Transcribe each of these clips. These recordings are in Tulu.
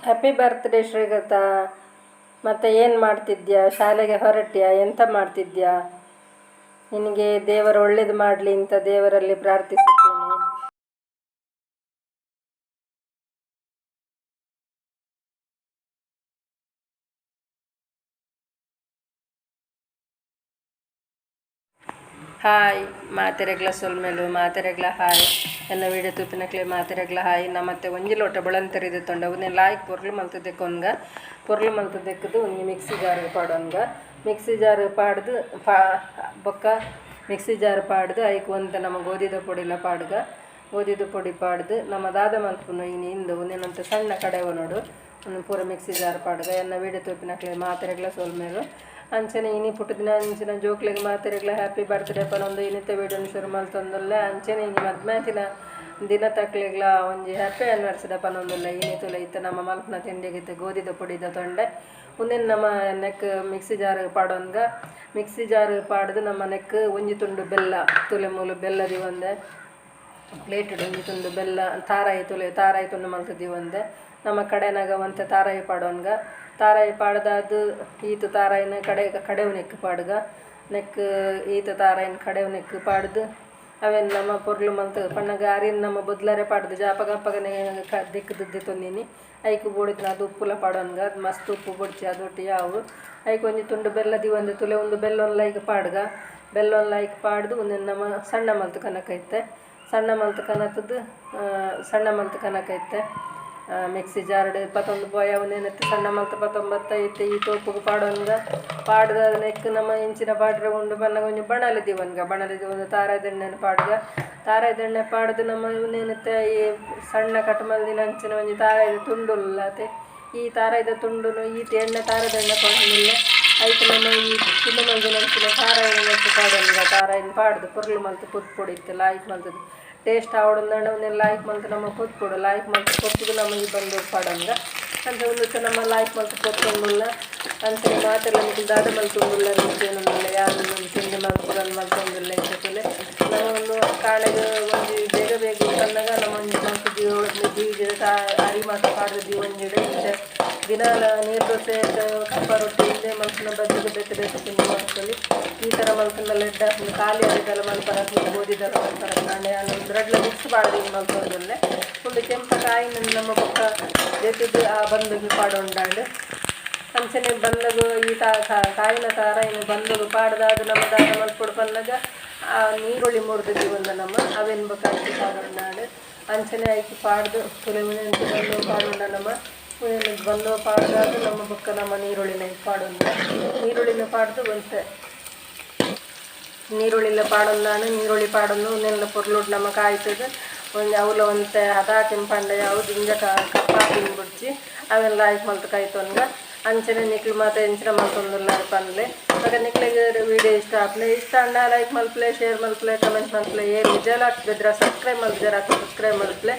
Happy birthday ಶ್ರೀಗತ. ಮತ್ತೆ ಏನು ಮಾಡ್ತಿದ್ಯಾ? ಶಾಲೆಗೆ ಹೊರಟ್ಯಾ? ಎಂತ ಮಾಡ್ತಿದ್ಯಾ? ನಿನಗೆ ದೇವರು ಒಳ್ಳೇದು ಮಾಡಲಿ ಅಂತ ದೇವರಲ್ಲಿ ಪ್ರಾರ್ಥಿಸುತ್ತೇನೆ. ಹಾಯ್ ಮಾತೆರೆಗ್ಲ ಸೊಲ್ಮೆಲು, ಮಾತೆರೆಗ್ಲ ಹಾಯ್. ಎನ್ನ ವೀಡಿಯೋ ತೂಪಿನಕ್ಲೆ ಮಾತೆರೆಗ್ಲ ಹಾಯ್. ನಮ್ಮತ್ತೆ ಒಂಜಿ ಲೋಟ ಬೊಳಂತರಿದ ತೊಂಡ ಉಂದೆನ್ ಲಾಯ್ಕ್ ಪೊರ್ಲು ಮಲ್ತುದೆಕೊಂಗ ಪೊರ್ಲು ಮಲ್ತುದೆಕ್ಕದು ಒಂಜಿ ಮಿಕ್ಸಿ ಜಾರ್ ಪಾಡೊನ್ಗ. ಮಿಕ್ಸಿ ಜಾರ್ ಪಾಡ್ದು ಪಾ ಬೊಕ್ಕ ಮಿಕ್ಸಿ ಜಾರ್ ಪಾಡ್ದು ಐಕ್ ಒಂತೆ ನಮ್ಮ ಗೋಧಿದ ಪೊಡಿಲ ಪಾಡ್ಗ. ಗೋಧಿದ ಪೊಡಿ ಪಾಡ್ದು ನಮ್ಮ ದಾದ ಮಲ್ಪುನು ಇನಿ ಇಂದು ಉಂದೆನ್ ಸಣ್ಣ ಕಡೆವನೊಡು. ಉಂದು ಪೂರ ಮಿಕ್ಸಿ ಜಾರ್ ಪಾಡ್ಗ. ಎನ್ನ ವೀಡಿಯೋ ತೂಪಿನಕ್ಲೆ ಮಾತೆರೆಗ್ಲ ಸೊಲ್ಮೆಲು. ಅಂಚನೆ ಇನಿ ಪುಟ್ಟುದಿನ ಅಂಚಿನ ಜೋಕ್ಲೆಗ್ ಮಾತೆರೆಗ್ಲ ಹ್ಯಾಪಿ ಬರ್ತ್ಡೇ ಪನೊಂದು ಇನಿತ ವೀಡಿಯೋನ್ ಶುರು ಮಲ್ತೊಂದುಲ್ಲೆ. ಅಂಚನೆ ಇನಿ ಮದ್ಮೆತಿನ ದಿನ ತಕ್ಲೆಗ್ಲ ಒಂಜಿ ಹ್ಯಾಪಿ ಆನಿವರ್ಸರಿ ಪನೊಂದುಲ್ಲೆ. ಇನಿ ತುಲೆ ಇತ್ತೆ ನಮ್ಮ ಮಲ್ಪುನ ತಿಂಡಿಗಿತ್ತೆ ಗೋಧಿದ ಪೊಡಿದ ತೊಂಡೆ. ಉಂದೆನ್ ನಮ್ಮ ನೆಕ್ ಮಿಕ್ಸಿ ಜಾರ್ ಪಾಡೊನ್ಗ. ಮಿಕ್ಸಿ ಜಾರ್ ಪಾಡ್ದು ನಮ್ಮ ನೆಕ್ ಒಂಜಿ ತುಂಡು ಬೆಲ್ಲ ತುಲೆ ಮೂಲು ಬೆಲ್ಲ ದೀವೊಂದೆ. ಪ್ಲೇಟ್ ಒಂಜಿ ತುಂಡು ಬೆಲ್ಲ ತಾರಾಯಿ ತುಲೆ ತಾರಾಯಿ ತುಂಡು ಮಲ್ತ್ ದೀವೊಂದೆ. ನಮ್ಮ ಕಡೆನಾಗ ಒಂತೆ ತಾರಾಯಿ ಪಾಡೊನ್ಗ. ತಾರಾಯಿ ಪಾಡ್ದಾದ್ ಈತ್ ತಾರಾಯಿನ ಕಡೆ ಕಡೆವು ನೆಕ್ ಪಾಡ್ಗ. ನೆಕ್ ಈತ್ ತಾರಾಯಿನ ಕಡೆವು ನೆಕ್ ಪಾಡ್ದು ಅವೆನ್ ನಮ್ಮ ಪೊರ್ಲು ಮಲ್ತ್ ಪನ್ನಗ ಅರಿನ್ ನಮ್ಮ ಬೊದ್ಲರೆ ಪಾಡ್ದು ಅಪಗ ಅಪಗನೆ ದಿಕ್ಕ್ ದೆತ್ತೊಂದಿನಿ. ಐಕ್ ಬೋಡಿತ್ತಿನ ಅದು ಉಪ್ಪುಲ ಪಾಡೊನ್ಗ. ಮಸ್ತ್ ಉಪ್ಪು ಬೊಡ್ಚಿ ಅದೊಟ್ಟು ಯಾವು. ಐಕ್ ಒಂಜಿ ತುಂಡು ಬೆಲ್ಲ ದೀವೊಂದೆ ತುಲೆ ಉಂದು ಬೆಲ್ಲೊನ್ಲ ಐಕ್ ಪಾಡ್ಗ. ಬೆಲ್ಲೊನ್ಲ ಐಕ್ ಪಾಡ್ದು ಉಂದೆನ್ ನಮ್ಮ ಸಣ್ಣ ಮಲ್ತ್ ಕನಕ ಇತ್ತೆ. ಸಣ್ಣ ಮಲ್ತ್ ಕನತುದು ಸಣ್ಣ ಮಲ್ತ್ ಕನಕ ಇತ್ತೆ. ಮಿಕ್ಸಿ ಜಾರ್ಡ್ ಪತೊಂದು ಪೋಯ ಉಂದೆನ್ ಸಣ್ಣ ಮಲ್ತ್ ಪತೊಂಬತ್ತ ಇತ್ತೆ ಈ ತೋಪುಗು ಪಾಡೊನ್ಗ. ಪಾಡ್ದ ನೆಕ್ ನಮ್ಮ ಇಂಚಿನ ಪಾಡ್ರೆ ಉಂಡು ಪನ್ನಗ ಒಂಜಿ ಬಣಲೆ ದೀವೊನ್ಗ. ಬಣಲೆ ದೀವೊಂದು ತಾರಾಯಿದ ಎಣ್ಣೆನ್ ಪಾಡ್ಗ. ತಾರಾಯಿದ ಎಣ್ಣೆ ಪಾಡ್ದು ನಮ್ಮ ಉಂದೇನಿತ್ತೆ ಈ ಸಣ್ಣ ಕಟ್ ಮಲ್ದಿನ ಅಂಚಿನ ಒಂಜಿ ತಾರಾಯಿದ ತುಂಡು ಉಲ್ಲತೆ, ಈ ತಾರಾಯಿದ ತುಂಡುನು ಈತ್ ಎಣ್ಣೆ ತಾರಾಯಿದ ಎಣ್ಣೆ ಪಾಡೊಂದುಲ್ಲೆ. ಐಕ್ ನಮ್ಮ ಈ ತುಂಡು ಮಲ್ದಿನ ಅಂಚಿನ ತಾರಾಯಿನ ನೆಕ್ಕ್ ಪಾಡೊನ್ಗ. ತಾರಾಯಿನ್ ಪಾಡ್ದು ಪೊರ್ಲು ಮಲ್ತ್ ಪೊದ್ಪೊಡು ಇತ್ತೆ ಲಾಯ್ಕ್ ಮಲ್ತುದು ಟೇಸ್ಟ್ ಆವೊಡುಂದಾಂಡ ಉಂದೆನ್ ಲಾಯ್ಕ್ ಮಲ್ತ್ ನಮ್ಮ ಪೊದ್ಪೊಡು. ಲಾಯ್ಕ್ ಮಲ್ತ್ ಪೊತ್ತುದು ನಮ್ಮ ಈ ಬಂದೋಗ್ ಪಾಡೊನ್ಗ. ಅಂಚ ಉಂದೆತ ನಮ್ಮ ಲಾಯ್ಕ್ ಮಲ್ತ್ ಪೊತ್ತೊಂದುಲ್ಲ. ಅಂಚನೆ ಮಾತೆರ್ಲ ನಿಕುಲು ದಾದ ಮಲ್ತೊಂದುಲ್ಲ ಕೇನೊಂದುಲ್ಲ. ಯಾನ್ ತಿಂಡಿ ಮಲ್ಪುನಂದ್ ಮಲ್ತೊಂದುಲ್ಲೆ ಇಂಚ ತೂಲೆ. ನಮ ಉಂದು ಕಾಂಡೆಗ್ ಒಂಜಿ ಬೇಗ ಬೇಗ ಪನ್ನಗ ನಮ ಒಂಜಿ ಮಲ್ತ್ ದೀಜಿಡ ಅರಿ ಮಾತ ಪಾಡ್ದ್ ದೀವೊಂಜಿಡ. ಇಂಚ ದಿನಾಲ ನೀರ್ ದೋಸೆ ಕಪ್ಪ ರೊಟ್ಟಿ ಇಂದೇ ಮಲ್ಪುನ ಬದಲು ಬೇತೆ ಬೇತೆ ತಿಂಡಿ ಮಲ್ಪೊಲಿ. ಈ ಥರ ಮಲ್ತುಂಡಲ ಎಡ್ಡೆ ಆಪುಂಡು. ಖಾಲಿ ಅರಿದಲ ಮಲ್ಪರ ಗೋಧಿದಲ ಮಲ್ಪರ ಆಂಡ ಯಾನ್ ರಡ್ಡ್ಲ ಮಿಕ್ಸ್ ಪಾಡ್ದ್ ಮಲ್ತೊಂದುಲ್ಲೆ. ಉಂದು ಕೆಂಪ ಕಾಯಿನ್ ನಮ್ಮ ಬೊಕ್ಕ ದೆತ್ತುದು ಆ ಬಂದಗ್ ಪಾಡೊಂಡಾಂಡ್. ಅಂಚನೆ ಬಂದಗ್ ಈ ಕಾಯಿನ ತಾರಾಯಿನ ಬಂದಗ್ ಪಾಡ್ದಾದ್ ನಮ ದಾದ ಮಲ್ಪೊಡು ಪನ್ನಗ ಆ ನೀರುಳ್ಳಿ ಮೂರ್ದು ದೀವೊಂದ ನಮ ಅವೆನ್ ಬೊಕ್ಕ ಐಕ್ ಪಾಡೊಂಡಾಂಡ್. ಅಂಚನೆ ಐಕ್ ಪಾಡ್ದು ತುಲೆ ಬಂದಗ್ ಪಾಡೊಂಡ ನಮ ಉಂದೆನ್ ಬಂದಗ್ ಪಾಡ್ದಾದ್ ನಮ್ಮ ಬೊಕ್ಕ ನಮ್ಮ ನೀರುಳ್ಳಿನ ಐಕ್ ಪಾಡೊಂದ. ನೀರುಳ್ಳಿನ ಪಾಡ್ದು ಒಂತೆ ನೀರುಳ್ಳಿಲ ಪಾಡೊಂದಾಂಡ್. ನೀರುಳ್ಳಿ ಪಾಡೊಂದು ಉಂದೆನ್ಲ ಪೊರ್ಲುಡು ನಮ ಕಾಯ್ತುದು ಒಂಜಿ ಅವ್ಲ ಒಂತೆ ಹದ ಕೆಂಪಂಡ ಯಾವು ದಿಂಜ ಕಪ್ಪಾಪಿನ ಬೊಡ್ಚಿ ಅವೆನ್ ಲಾಯ್ಕ್ ಮಲ್ತ್ ಕಾಯ್ತೊನ್ಗ. ಅಂಚನೆ ನಿಕ್ಲು ಮಾತ ಎಂಚಿನ ಮಲ್ತೊಂದುಲ್ಲಾರ್ ಪನ್ಲೆ. ಬೊಕ ನಿಕ್ಲೆಗ್ ವೀಡಿಯೋ ಇಷ್ಟ ಆಪುಂಡ ಇಷ್ಟ ಆಂಡ ಲೈಕ್ ಮಲ್ಪುಲೆ, ಶೇರ್ ಮಲ್ಪುಲೆ, ಕಮೆಂಟ್ ಮಲ್ಪುಲೆ. ಏರ್ ವಿಜಯಲಾಕ್ ಬೆದ್ರ ಸಬ್ಸ್ಕ್ರೈಬ್ ಮಲ್ಪುಜೆರ್ ಅಕುಲು ಸಬ್ಸ್ಕ್ರೈಬ್ ಮಲ್ಪುಲೆ.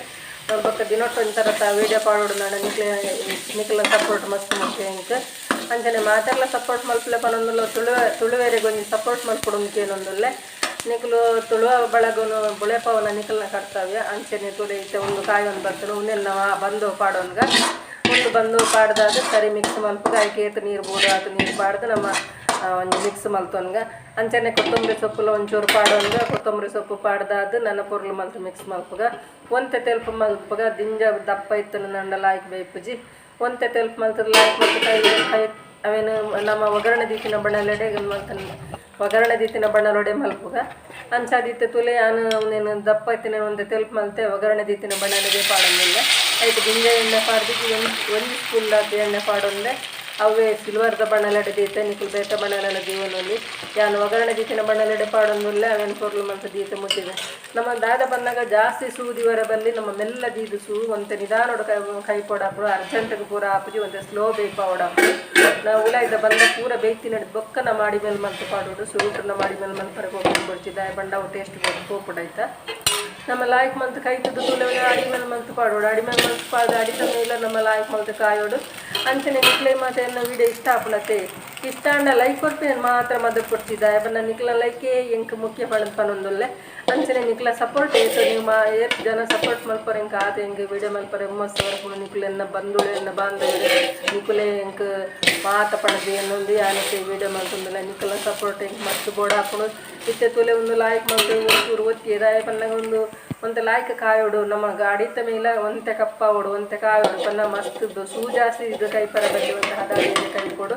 ಬೊಕ ದಿನೊಟ್ಟು ಒಂಥರತ ವೀಡಿಯೋ ಪಾಡೊಡು ನಿಕ್ಲೆ ನಿಕ್ಲೆನ ಸಪೋರ್ಟ್ ಮಸ್ತ್ ಮುಖ್ಯ ಎಂಕ್. ಅಂಚನೆ ಮಾತೆರ್ಲ ಸಪೋರ್ಟ್ ಮಲ್ಪುಲೆ ಪನೊಂದುಲ್ಲ. ತುಳುವೆರೆಗ್ ಒಂಜಿ ಸಪೋರ್ಟ್ ಮಲ್ಪೊಡು ಕೇನೊಂದುಲ್ಲೆ. ನಿಕುಲು ತುಳುವ ಬಳಗನು ಬುಳೆಪಾವುನ ನಿಕಲ್ನ ಕರ್ತವ್ಯ. ಅಂಚನೆ ತುಲೆ ಇತ್ತೆ ಉಂದು ಕಾಯೊಂದು ಬರ್ತುಂಡು. ಉಂದೆನ್ ನಮ ಬಂದೋ ಪಾಡೊನ್ಗ. ಉಂದು ಬಂದು ಪಾಡ್ದಾದ್ ಸರಿ ಮಿಕ್ಸ್ ಮಲ್ಪುಗ. ಐಕ್ ಏತ್ ನೀರು ಬೋಡು ಆತ್ ನೀರು ಪಾಡ್ದು ನಮ್ಮ ಒಂಜಿ ಮಿಕ್ಸ್ ಮಲ್ತೊನ್ಗ. ಅಂಚನೆ ಕೊತ್ತಂಬರಿ ಸೊಪ್ಪುಲ ಒಂಚೂರು ಪಾಡೊನ್ಗ. ಕೊತ್ತಂಬರಿ ಸೊಪ್ಪು ಪಾಡ್ದಾದ್ ನನ ಪೊರ್ಲು ಮಲ್ತ್ ಮಿಕ್ಸ್ ಮಲ್ಪುಗ. ಒಂತೆ ತೆಲ್ಪು ಮಲ್ಪುಗ. ದಿಂಜ ದಪ್ಪ ಇತ್ತುಂಡ ಲಾಯ್ಕ್ ಬೇಯ್ಪುಜಿ. ಒಂತೆ ತೆಲ್ಪು ಮಲ್ತುದು ಲಾಯ್ಕ್ ಮಲ್ತ್ ಕೈ ಕೈ ಅವೆನ್ ನಮ್ಮ ಒಗ್ಗರಣೆ ದೀತಿನ ಬಣಲೆಡೆ ಮಲ್ತನ್ ಒಗ್ಗರಣೆ ದೀತಿನ ಬಣಲೊಡೆ ಮಲ್ಪುಗ. ಅಂಚಾದಿತ್ತೆ ತುಲೆ ಯಾನ್ ಉಂದೆನ್ ದಪ್ಪ ಇತ್ತಿನ ಒಂತೆ ತೆಲ್ಪು ಮಲ್ತೆ ಒಗ್ಗರಣೆ ದೀತಿನ ಬಣಲೆಗೆ ಪಾಡೊಂದುಲ್ಲೆ. ಐಕ್ ದಿಂಜ ಎಣ್ಣೆ ಪಾಡ್ದು ಒಂಜಿ ಒಂಜಿ ಸ್ಪೂನ್ ದಾತ್ ಎಣ್ಣೆ ಪಾಡೊಂದೆ. ಅವ್ವೇ ಸಿಲ್ವರ್ದ ಬಣಲೆಡೆ ದೀತೆ. ನಿಕುಲು ಬೇತೆ ಬಣಲೆಲ ದೀವೊನೊಲಿ. ಯಾನ್ ಒಗ್ಗರಣೆ ದೀತಿನ ಬಣಲೆಡೆ ಪಾಡೊಂದುಲ್ಲೆ. ಅವೆನ್ ಪೊರ್ಲು ಮಲ್ತ್ ದೀತೆ ಮುಚ್ಚಿದೆ. ನಮ್ಮ ದಾದ ಪನ್ನಗ ಜಾಸ್ತಿ ಸೂ ದೀವರೆ ಬಲ್ಲಿ. ನಮ್ಮ ಮೆಲ್ಲ ದೀದ್ ಸೂ ಒಂತೆ ನಿಧಾನೊಡು ಕೈ ಕೈ ಪೊಡಾಪುಡು. ಅರ್ಜೆಂಟ್ಗ್ ಪೂರ ಆಪುಜಿ. ಒಂತೆ ಸ್ಲೋ ಬೇಯ್ಪಾವೊಡಾಪುಂಡು. ನಾವು ಉಲಾಯಿದ ಬಂದ ಪೂರ ಬೇಯ್ತಿನಡ್ ಬೊಕ್ಕ ನಮ್ಮ ಅಡಿ ಮೇಲ್ ಮಲ್ತ್ ಪಾಡೊಡು. ಸುರುಟು ನಮ್ಮ ಅಡಿ ಮೇಲ್ ಮಲ್ಪರೆ ಪೋಪುಂಡು ಬೊಡ್ಚಿ. ದಾಯೆ ಪಂಡ ಅವು ಟೇಸ್ಟ್ ಪೋಪುಂಡು ಐತ. ನಮ್ಮ ಲಾಯ್ಕ್ ಮಲ್ತ್ ಕೈತುದು ತುಲೆ ಅಡಿ ಮೇಲ್ ಮಲ್ತ್ ಪಾಡೊಡು. ಅಡಿ ಮೇಲ್ ಮಲ್ತ್ ಪಾಡ್ದು ಅಡಿತ ಮೇಲೆ ನಮ್ಮ ಲಾಯ್ಕ್ ಮಲ್ತ್ ಕಾಯೋಡು. ಅಂಚನೆ ನಿಕ್ಲೆ ಮಾತ ಎನ್ನ ವೀಡಿಯೋ ಇಷ್ಟ ಆಪುಂಡತೆ. ಇಷ್ಟ ಆಂಡ ಲೈಕ್ ಕೊರ್ಪಿನ ಮಾತ್ರ ಮದ ಕೊಡ್ತಿದ್ದ ಪನ್ನ ನಿಕ್ಲ ಲೈಕೇ ಎಂಕ್ ಮುಖ್ಯ ಪಂದ್ ಪನೊಂದುಲ್ಲೆ. ಅಂಚನೆ ನಿಕ್ಲ ಸಪೋರ್ಟ್ ಏತ್ ನೀವು ಮಾ ಏತ್ ಜನ ಸಪೋರ್ಟ್ ಮಲ್ಪರೆ ಎಂಕ್ ಆತ ಎಂಕ್ ವಿಡಿಯೋ ಮಲ್ಪರೆ ಹುಮ್ಮಸ್ಸು ಬರ್ಪುಂಡು. ನಿಕುಲೆನ್ನ ಬಂಧುಳು, ಎನ್ನ ಬಾಂಧವ್ಯರು ನಿಕುಲೆ ಎಂಕ್ ಮಾತ ಪಂಡ್ದ್ ಎನ್ನೊಂದು ಯಾನಕ್ಕೆ ವಿಡಿಯೋ ಮಲ್ತೊಂದುಲ್ಲೆ. ನಿಕಲ್ನ ಸಪೋರ್ಟ್ ಎಂಕ್ ಮಸ್ತ್ ಬೋಡಾಪುಂಡು. ಇತ್ತೆ ತೂಲೆ, ಒಂದು ಲಾಯ್ಕ್ ಮಲ್ತ್ ಒಂಚೂರು ಒತ್ತಿ. ದಾಯೆ ಪನ್ನಗ ಒಂದು ಒಂತೆ ಲಾಯ್ಕ್ ಕಾಯೋಡು. ನಮ್ಮ ಗಾಡಿತ ಮೇಲೆ ಒಂತೆ ಕಪ್ಪಾವೊಡು, ಒಂತೆ ಕಾಯೋಡು ಪನ್ನ ಮಸ್ತ್ ಸೂ ಜಾಸ್ತಿ ಇದು ಕೈಪರ ಬಲ್ಲಿ, ಒಂತೆ ಹದ ಕೈಪೊಡು.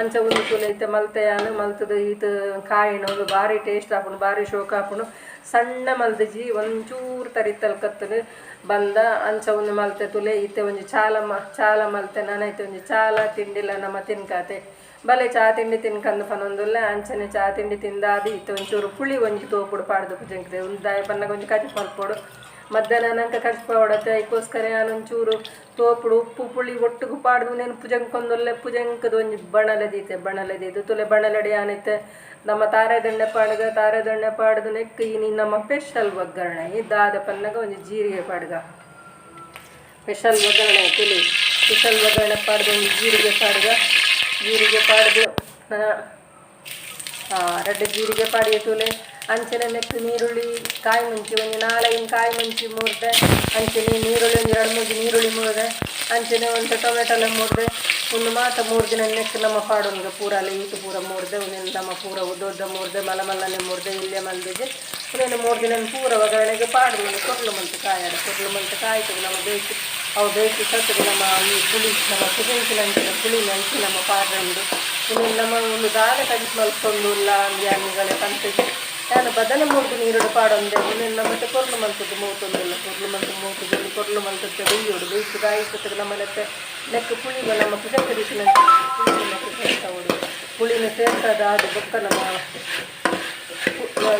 ಅಂಚ ಒಂದು ತೂಲೆ, ಇತ್ತೆ ಮಲ್ತೆ ಯಾನ್. ಮಲ್ತದ ಈತ್ ಕಾಯಿನ ಒಂದು ಬಾರಿ ಟೇಸ್ಟ್ ಆಪುಂಡು, ಬಾರಿ ಶೋಕ್ ಆಪುಂಡು. ಸಣ್ಣ ಮಲ್ದಿಜಿ, ಒಂಚೂರು ತರಿತಲ್ ಕತ್ತಲು ಬಂದ. ಅಂಚ ಒಂದು ಮಲ್ತೆ ತುಲೆ. ಇತ್ತೆ ಒಂಜಿ ಚಾಲ ಚಾಲ ಮಲ್ತೆ ನಾನ. ಇತ್ತೆ ಒಂಜಿ ಚಾಲ ತಿಂಡಿಲ ನಮ್ಮ ತಿನ್ಕಾತೆ. ಬಲೆ ಚಾ ತಿಂಡಿ ತಿನ್ಕಂದು ಪನೊಂದುಲ್ಲೆ. ಅಂಚನೆ ಚಾ ತಿಂಡಿ ತಿಂದಾದಿ ಇತ್ತೆ ಒಂಚೂರು ಪುಳಿ ಒಂಜಿ ತೋಪುಡು ಪಾಡ್ದು ಪುಜಂಕ್ದೆ. ಒಂದು ದಾಯ ಪನ್ನಗ ಒಂಜಿ ಕಜಿಪು ಮಲ್ಪೊಡು. ಮಧ್ಯಾಹ್ನ ನಂಕ ಕಜಿಪು ಆವಡತ್ತೆ. ಐಕೋಸ್ಕರ ಯಾನ್ ಒಂಚೂರು ತೋಪುಡು ಉಪ್ಪು ಪುಳಿ ಒಟ್ಟುಗು ಪಾಡ್ದು ನೇನು ಪುಜಂಕೊಂದುಲ್ಲೆ. ಪುಜಂಕದ ಒಂಜಿ ಬಣಲೆ ದೀತೆ. ಬಣಲೆ ದೀತು ತುಲೆ. ಬಣಲೆಡ್ ಯಾನಿತ್ತೆ ನಮ್ಮ ತಾರೆ ದಂಡೆ ಪಾಡ್ಗ. ತಾರೆ ದಂಡೆ ಪಾಡ್ದು ನೆಕ್ ಇನಿ ನಮ್ಮ ಸ್ಪೆಷಲ್ ಒಗ್ಗರಣೆ ಈ ದಾದ ಪನ್ನಗ ಒಂಜಿ ಜೀರಿಗೆ ಪಾಡ್ಗ. ಸ್ಪೆಷಲ್ ಒಗ್ಗರಣೆ ತುಲಿ. ಸ್ಪೆಷಲ್ ಒಗ್ಗರಣೆ ಪಾಡ್ದು ಒಂಜಿ ಜೀರಿಗೆ ಪಾಡ್ಗ. ಜೀರಿಗೆ ಪಾಡ್ದು ರಡ್ಡ್ ಜೀರಿಗೆ ಪಾಡಿಯ ತೂಲೆ. ಅಂಚನೆ ನೆಕ್ ನೀರುಳ್ಳಿ, ಕಾಯಿ ಮುಂಚಿ ಒಂಜಿ ನಾಲೈನ್ ಕಾಯಿ ಮುಂಚಿ ಮೂರ್ದೆ. ಅಂಚನೆ ನೀರುಳ್ಳಿ ಒಂಜಿ ರಡ್ಡ್ ಮೂಜಿ ನೀರುಳ್ಳಿ ಮೂರ್ದೆ. ಅಂಚನೆ ಒಂತೆ ಟೊಮೆಟೊಲ ಮೂರ್ದೆ. ಉಂದು ಮಾತ 3 ದಿನ ನೆಕ್ ನಮ್ಮ ಪಾಡೊನ್ಗ ಪೂರ ಈತ್ ಪೂರ ಮೂರ್ದೆ. ಉಂದೆನ್ ನಮ್ಮ ಪೂರ ಉದ್ದ ಮೂರ್ದೆ, ಮಲ್ಲ ಮಲ್ಲನೆ ಮೂರ್ದೆ. ಇಲ್ಲೇ ಮಲ್ದಿಜಿ. ಉಂದೆನ್ 3 ದಿನ ಪೂರ ಒಗ್ಗರಣೆಗೆ ಪಾಡ್ದು ಒಂದು ಕೊರ್ಲು ಮಂತ್ ಕಾಯಡ. ಕೊರ್ಲು ಮಂತ್ ಕಾಯ್ತದೆ. ನಮ್ಮ ಬೇಯಿಸಿ ಅವು ಬೇಯಿಸಿ ಸತ್ತದ ನಮ್ಮ ಈ ಪುಳಿ, ನಮ್ಮ ಪುಜಂಕಿನಂಚಿನ ಪುಳಿ ನಂಚಿ ನಮ್ಮ ಪಾಡ್ರಂಡು. ಉಂದೆನ್ ನಮ್ಮ ಒಂದು ದಾದ ಕಜಿಪು ಮಲ್ತೊಂದುಲ್ಲ ಅಂದ್ಯಾನಿಗಳೇ ಪಂತಿಗೆ ಯಾನ್ ಬದನೆ ಮೂರ್ದು ನೀರುಡು ಪಾಡೊಂದೆ. ಉಂದೆನ್ ನಮ್ಮ ಕೊರ್ಲು ಮಲ್ತದ್ದು ಮೂತೊಂದುಲ್ಲ. ಕೊರ್ಲು ಮಲ್ತು ಮೂತುದು ಕೊರ್ಲು ಮಲ್ತದ್ದು ಬೇಯೋಡು. ಬೇಯಿಸಿ ಕಾಯಿಸತ್ತದ ನಮ್ಮ ನೆತ್ತೆ ನೆಕ್ ಪುಳಿಗ ನಮ್ಮ ಪುಜಂಕ ರೀತಿನ ಪುಳಿ ನೆಕ್ ಸೇರ್ತಾವೋಡು. ಪುಳಿನ ಸೇರ್ಸದ ಅದು ಬೊಕ್ಕ ನಮ್ಮ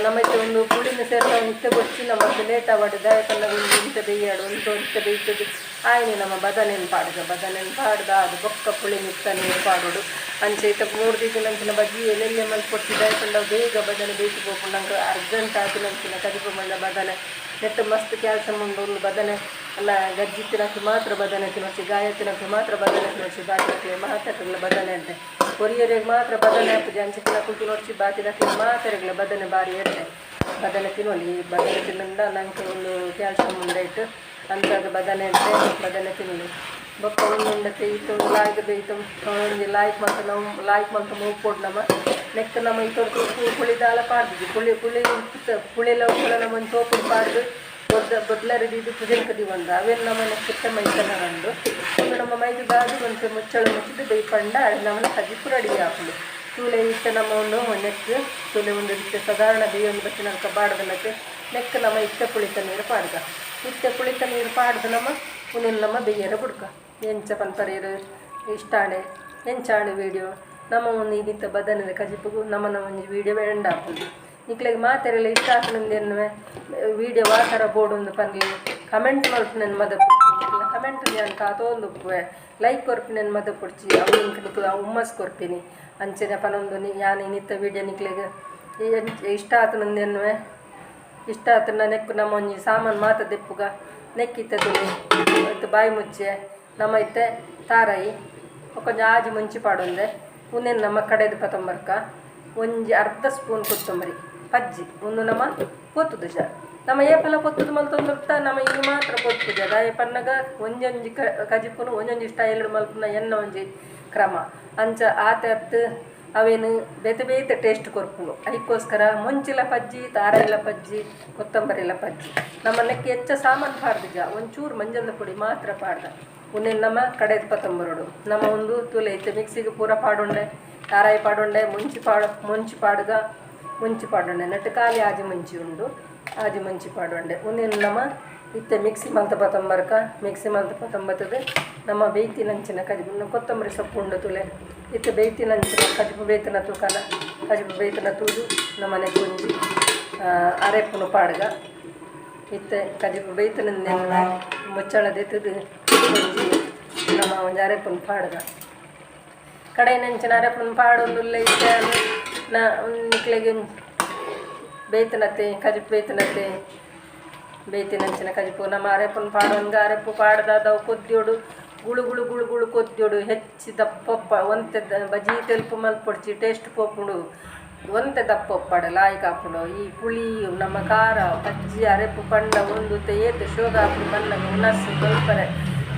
ನಮ್ಮ ಇತ್ತೆ ಒಂದು ಪುಳಿನ ಸೇರ್ತಾವ. ಇತ್ತೆ ಬೊಚ್ಚಿ ನಮ್ಮ ಲೇಟ್ ಆವಡ್. ದಾಯೆ ಒಂದು ಇಂತೆ ಬೇಯಾಡು ಒಂದು ಇಂತೆ ಬೇಯ್ತದೆ ಆಯ್ನೆ ನಮ್ಮ ಬದನೆನ್ ಪಾಡ್ಗ. ಬದನೆನ್ ಪಾಡ್ದ ಅದು ಬೊಕ್ಕ ಪುಳಿ ಮಿತ್ತ ನೀರು ಪಾಡೋಡು. ಅಂಚೆ ಇತ್ತೆ 3 ದಿನಂಚಿನ ಬಜ್ಜಿ ಎಲ್ಲೆಲ್ಲೆ ಮಲ್ತ್ ಕೊಡ್ತಿ. ದಾಯೆ ಪಂಡ ಬೇಗ ಬದನೆ ಬೇಯ್ತು ಪೋಪುಂಡು. ನಂಗೆ ಅರ್ಜೆಂಟ್ ಆಪಿನಂಚಿನ ಕಜಿಪು ಮಂಡ ಬದನೆ. ನೆಟ್ಟು ಮಸ್ತ್ ಕ್ಯಾಲ್ಸಿಯಂ ಉಂಡು. ಒಂದು ಬದನೆ ಅಲ್ಲ, ಗಜ್ಜಿ ತಿನ್ನಕ್ಕೆ ಮಾತ್ರ ಬದನೆ ತಿನ್ನೊಚ್ಚಿ, ಗಾಯ ತಿನ್ನಕ್ಕೆ ಮಾತ್ರ ಬದನೆ ತಿನ್ನೊಚ್ಚಿ. ಬಾಕಿ ಮಾತಾಟಲ್ಲ ಬದನೆ ಅಂತೆ ಕೊರಿಯರಿಗೆ ಮಾತ್ರ ಬದನೆ ಆಪುಜಿ. ಅಂಚೆ ತಿನ್ನಕ್ಕುಲು ತಿನ್ನೊಡ್ಚಿ. ಬಾಕಿ ಮಾತೆರೆಗ್ಲ ಬದನೆ ಬಾರಿ ಎಡ್ಡೆ. ಬದನೆ ತಿನ್ನೊಲಿ. ಬದನೆ ತಿನ್ನಂಡ ನಂಗೆ ಒಂದು ಕ್ಯಾಲ್ಸಿಯಂ ಉಂಡೈಟ್. ಅಂಚಾದ್ ಬದನೆ ಅಂತೆ ಬದನೆ ತಿನ್ನಲಿ. ಬೊಕ್ಕ ಒಂದುಂಡತೆ ಇತ್ತು ಲಾಯ್ಕ್ ಬೇಯ್ತು. ಒಂಜಿ ಲಾಯ್ಕ್ ಮಲ್ತ್ ನಾವು ಲಾಯ್ಕ್ ಮಲ್ತ್ ಮೂಪೊಡು. ನಮ್ಮ ನೆಕ್ ನಮ್ಮ ಇತ್ತೊರ್ತು ಉಪ್ಪು ಪುಳಿ ದಾಲ ಪಾಡ್ದಿಜಿ. ಪುಳಿ ಪುಳಿ ಪುಳಿಲ ಉಪ್ಪುಲ ನಮ್ಮ ಒಂದು ತೋಪುಡು ಪಾಡ್ದು ಬೊದ್ದ ಬೊದ್ಲರಿ ದೀದು ಪುಜಂಕ ದೀವೊಂದು ಅವೆನ್ ನಮ್ಮ ನೆಕ್ಕಿತ್ತ ಮೈತನ ರಂಡು. ಒಂದು ನಮ್ಮ ಮೈದುದಾದು ಒಂತೆ ಮುಚ್ಚಳ ಮುಚ್ಚಿದ್ದು ಬೇಯ್ಪಂಡ ನಮ್ಮನ ಕಜಿಪು ರೆಡಿ ಆಪುಂಡು. ತೂಲೆ, ಇತ್ತೆ ನಮ್ಮ ಒಂದು ನೆಕ್ ತೂಲೆ ಒಂದು ಇತ್ತೆ ಸಾಧಾರಣ ಬೇಯೊಂದು ಬತ್ತಿನಲ್ಕ ಬಾಡದನಕ್ಕೆ. ನೆಕ್ ನಮ್ಮ ಇತ್ತೆ ಪುಳಿತ ನೀರು ಪಾಡ್ದ. ಇತ್ತೆ ಪುಳಿತ ನೀರು ಪಾಡ್ದು ನಮ್ಮ ಉಂದೆನ್ ನಮ್ಮ ಬೇಯರ ಬುಡ್ಕ. ಎಂಚ ಪನ್ಪರೇರು? ಇಷ್ಟಾಣೆ ಎಂಚಾಣೆ ವಿಡಿಯೋ? ನಮ್ಮ ಒಂದು ಇನಿತ ಬದನೆದ ಕಜಿಪುಗು ನಮ್ಮನ ಒಂಜಿ ವಿಡಿಯೋ ಎಂಡ್ ಆಪುಂಡು. ನಿಕ್ಲೆಗ್ ಮಾತೆರೆಲ ಇಷ್ಟ ಆಪುಂಡು ಎನ್ನುವೆ. ವಿಡಿಯೋ ವಾ ಥರ ಬೋಡು ಪನ್ಲೆ, ಕಮೆಂಟ್ ಮಲ್ಪುನೆನ್ ಮದ. ಕಮೆಂಟ್ ಯಾನ್ ಕಾತೊಂದು ಉಪ್ಪುವೆ. ಲೈಕ್ ಕೊರ್ಪಿನೆನ್ ಮದ ಪೊಡ್ಚಿ. ಅವು ಎಂಕ್ ನಿಕ್ಲ ಹುಮ್ಮಸ್ ಕೊರ್ಪಿನಿ. ಅಂಚನೆ ಪನೊಂದು ಯಾನ್ ಇನಿತ ವಿಡಿಯೋ ನಿಕ್ಲೆಗ್ ಇಷ್ಟ ಆತುಂಡು ಎನ್ನುವೆ. ಇಷ್ಟ ಆತುಂಡ ನೆಕ್ಕು ನಮ್ಮ ಒಂಜಿ ಸಾಮಾನು ಮಾತ ದೆಪ್ಪುಗ. ನೆಕ್ಕಿತ್ತ ತುಲಿ ಇತ್ತೆ ಬಾಯಿ ಮುಚ್ಚೆ. ನಮ್ಮ ಇತ್ತೆ ತಾರಾಯಿ ಒಂಜಿ ಆಜಿ ಮುಂಚಿ ಪಾಡೊಂದೆ. ಉಂದೆನ್ ನಮ್ಮ ಕಡೆದು ಪತೊಂಬರ್ಕ. ಒಂಜಿ ಅರ್ಧ ಸ್ಪೂನ್ ಕೊತ್ತಂಬರಿ ಪಜ್ಜಿ. ಉಂದು ನಮ್ಮ ಪೊತ್ತುದುಜ. ನಮ್ಮ ಏಪಲ ಪೊತ್ತುದು ಮಲ್ತೊಂದುರ್ತ. ನಮ್ಮ ಇನಿ ಮಾತ್ರ ಪೊತ್ತುಜ. ದಾಯೆ ಪನ್ನಗ ಒಂಜೊಂಜಿ ಕಜಿಪುನು ಒಂಜೊಂಜಿ ಸ್ಟೈಲ್ ಮಲ್ಪುನ ಎನ್ನ ಒಂಜಿ ಕ್ರಮ. ಅಂಚ ಆತೆ ಅತ್ತು ಅವೇನು ಬೇತೆ ಬೇತೆ ಟೇಸ್ಟ್ ಕೊರ್ಪುಂಡು. ಐಕ್ಕೋಸ್ಕರ ಮುಂಚಿಲ ಪಜ್ಜಿ, ತಾರಾಯಿಲ ಪಜ್ಜಿ, ಕೊತ್ತಂಬರಿಲ ಪಜ್ಜಿ. ನಮ್ಮ ನೆಕ್ಕೆ ಹೆಚ್ಚ ಸಾಮಾನು ಪಾಡ್ದಿಜ. ಒಂಚೂರು ಮಂಜಲ್ದ ಪುಡಿ ಮಾತ್ರ ಪಾಡ್ದ. ಉಂದೆನ್ ನಮ್ಮ ಕಡೆದು ಪತ್ತೊಂಬರೋಡು. ನಮ್ಮ ಒಂದು ತೂಲೆ, ಇತ್ತೆ ಮಿಕ್ಸಿಗೆ ಪೂರ ಪಾಡುಂಡೆ. ತಾರಾಯಿ ಪಾಡುಂಡೆ, ಮುಂಚಿ ಪಾಡು, ಮುಂಚಿ ಪಾಡುಗ, ಮುಂಚಿ ಪಾಡುಂಡೆ. ನೆಟ್ ಖಾಲಿ ಆಜಿ ಮುಂಚಿ ಉಂಡು. ಆಜಿ ಮುಂಚಿ ಪಾಡುಂಡೆ. ಉಂದೆನ್ ನಮ್ಮ ಇತ್ತೆ ಮಿಕ್ಸಿ ಮಲ್ತ ಪತ್ತೊಂಬರ್ಕ. ಮಿಕ್ಸಿ ಮಲ್ತ ಪತ್ತೊಂಬತ್ತದ ನಮ್ಮ ಬೇಯ್ತಿನಂಚಿನ ಕಜಿಪು. ಕೊತ್ತಂಬರಿ ಸೊಪ್ಪು ಉಂಡು ತುಲೆ. ಇತ್ತೆ ಬೇಯ್ತಿನಂಚಿನ ಕಜಿಪು ಬೇಯ್ತನ ತೂಕನ. ಕಜಿಪು ಬೇಯ್ತನ ತೂದು ನಮ್ಮನೆ ಒಂಜಿ ಅರೆಪುನು ಪಾಡ್ಗ. ಇತ್ತೆ ಕಜಿಪು ಬೇಯ್ತನ ಮುಚ್ಚಳ ದೆತ್ತದು ಒಂಜಿ ನಮ್ಮ ಒಂಜಿ ಅರೆಪುನು ಪಾಡ್ಗ. ಕಡೆನಂಚಿನ ಅರೆಪುನು ಪಾಡೊಂದುಲ್ಲೆ. ಇತ್ತೆ ನಾ ನಿಕ್ಲೆಗ್ ಬೇಯ್ತನತ್ತೆ ಕಜಿಪು. ಬೇಯ್ತನತ್ತೆ ಬೇಯ್ತಿನಂಚಿನ ಕಜಿಪು ನಮ್ಮ ಅರೆಪುನು ಪಾಡೊನ್ಗ. ಅರೆಪು ಪಾಡ್ದಾದವು ಕೊದ್ಯೋಡು. ಗುಳು ಗುಳು ಗುಳು ಗುಳು ಕೊದ್ಯೊಡು ಹೆಚ್ಚಿ ದಪ್ಪ ಒಂತೆ ಬಜಿ ತೆಲ್ಪು ಮಲ್ಪೊಡ್ಚಿ ಟೇಸ್ಟ್ ಪೋಪುಂಡು. ಒಂತೆ ದಪ್ಪ ಉಪ್ಪಡ್ ಲಾಯ್ಕ್ ಆಪುಂಡು. ಈ ಪುಳಿ ನಮ್ಮ ಖಾರ ಬಜ್ಜಿ ಅರೆಪು ಪಂಡ ಉಂದು ಏತ್ ಶೋಕ ಆಪುಂಡು ಪನ್ನಗ ಉನಸ್ ಮಲ್ಪರೆ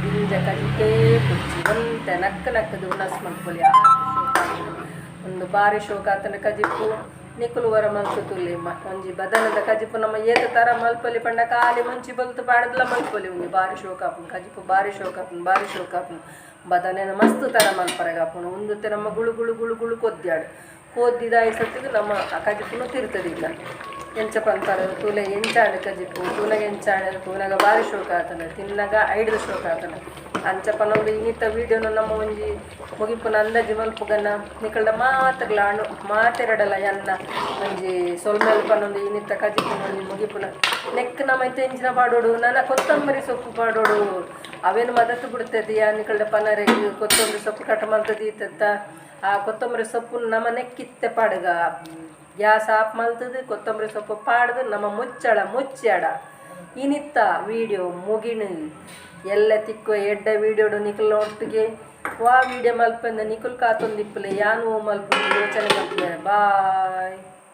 ದಿಂಜ ಕಜಿಪೇ ಬೊಡ್ಚಿ ಒಂತೆ ನಕ್ಕ್ ನಕ್ಕ್ದ್ ಉನಸ್ ಮಲ್ಪೊಲಿ ಆತ್ ಶೋಕ ಆಪುಂಡು. ಉಂದು ಬಾರಿ ಶೋಕ ಆತುಂಡ ಕಜಿಪು. ನಿಕುಲು ಒರ ಮಲ್ತ್ ತೂಲೆ ಒಂಜಿ ಬದನೆದ ಕಜಿಪು ನಮ ಏತ್ ತರ ಮಲ್ಪೊಲಿ ಪಂಡ ಖಾಲಿ ಮುಂಚಿ ಬೊಲ್ತು ಪಾಡ್ದ್ಲ ಮಲ್ಪೊಲಿ. ಒಂಜಿ ಬಾರಿ ಶೋಕ ಆಪುಂಡು ಕಜಿಪು, ಬಾರಿ ಶೋಕ ಆಪುಂಡು, ಬಾರಿ ಶೋಕ ಆಪುಂಡು. ಬದನೆನ್ ಮಸ್ತ್ ತರ ಮಲ್ಪರೆಗ್ ಆಪುಂಡು. ಉಂದುತ್ತೆ ನಮ್ಮ ಗುಳು ಗುಳು ಗುಳು ಗುಳು ಕೊದ್ಯಾಡ್ ಕೋದ್ದಿದಾಯಿ ಸತ್ತಿಗೆ ನಮ್ಮ ಆ ಕಜಿಪುನು ತಿರ್ತ್ ದೀಕ. ಎಂಚ ಪನ್ಪರ್ ತೂಲೆ ಎಂಚಾಂಡ್ ಕಜಿಪು? ತೂನಗ ಎಂಚಾಂಡ್? ತೂನಗ ಬಾರಿ ಶೋಕ ಆತುಂಡು, ತಿನ್ನಗ ಐಡ್ದ್ ಶೋಕ ಆತುಂಡು. ಅಂಚ ಪನೊಂದು ಇನಿತ ವೀಡಿಯೋನು ನಮ್ಮ ಒಂಜಿ ಮುಗಿಪುನ ಅಂದಾಜಿ ಮಲ್ಪುಗನ. ನಿಕಲ್ಡ ಮಾತೆರ್ಲ ಅಣು ಮಾತೆರಡಲ ಎನ್ನ ಒಂಜಿ ಸೊಲ್ಮೆಲು ಪನೊಂದು ಇನಿತ ಕಜಿಪುನ ಒಂಜಿ ಮುಗಿಪುನ. ನೆಕ್ಕ್ ನಮ ಇತ್ತೆ ಎಂಚಿನ ಪಾಡೊಡು? ನನ ಕೊತ್ತಂಬರಿ ಸೊಪ್ಪು ಪಾಡೊಡು. ಅವೆನ್ ಮದತ್ ಬುಡ್ತೆದಿಯ ನಿಕಲ್ಡ ಪನರೆಗ್. ಕೊತ್ತಂಬರಿ ಸೊಪ್ಪು ಕಟ್ ಮಲ್ತ್ ದೀತೆತ್ತ, ಆ ಕೊತ್ತಂಬರಿ ಸೊಪ್ಪುನು ನಮ ನೆಕ್ಕಿತ್ತೆ ಪಾಡುಗ. ಗ್ಯಾಸ್ ಆಫ್ ಮಲ್ತುದು ಕೊತ್ತಂಬರಿ ಸೊಪ್ಪು ಪಾಡ್ದು ನಮ ಮುಚ್ಚಳ ಮುಚ್ಚಾಡ. ಇನಿತ್ತ ವೀಡಿಯೋ ಮುಗಿಣು. ಎಲ್ಲ ತಿಕ್ಕುವ ಎಡ್ಡೆ ವೀಡಿಯೋಡು ನಿಕಲ್ನ ಒಟ್ಟಿಗೆ. ವಾ ವೀಡಿಯೋ ಮಲ್ಪಂದ ನಿಕುಲ್ ಕಾತೊಂದಿಪ್ಪುಲೆ, ಯಾನ್ ಓ ಮಲ್ಪುನು ಯೋಚನೆ ಮಲ್ಪುಲೆ. ಬಾಯ್.